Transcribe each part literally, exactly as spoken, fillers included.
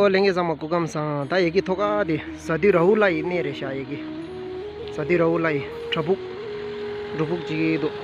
ལྷན་རྒྱས་ཚང་མ་སྐུ་ཁམས་བཟང་། ད་ཡ་གི་ཐོག་ཁ་དེ་ཟ་དུས་ར་ཧུ་ལ་ཡི་གནས་རེད་ཤག་ཡ་གི་ཟ་དུས་ར་ཧུ་ལ་ཡི་བྲག་ཕུག་བྲག་ཕུག་ཅིག་འདུག་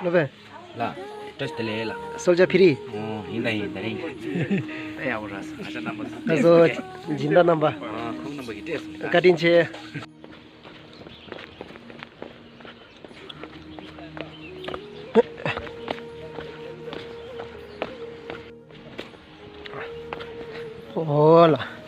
ལོ་པན། ལ། བཀྲ་ཤིས་བདེ་ལེགས་ལ། སོལ་ཇ་ཕི་རི། ཨོ། ཡིན་ད་ཡིན་ད་རིང་། ཨེ་ཡག་པོ་ར་ས། ཨ་ཅག་རྣམ་པ་ཚོ། ང་ཚོ་སྦྱིན་བདག་རྣམ་པ། ཨ། ཁོང་རྣམ་པ་གིས་སྤྲད་སོང་ད། བཀའ་དྲིན་ཆེ། ཨོ་ལ།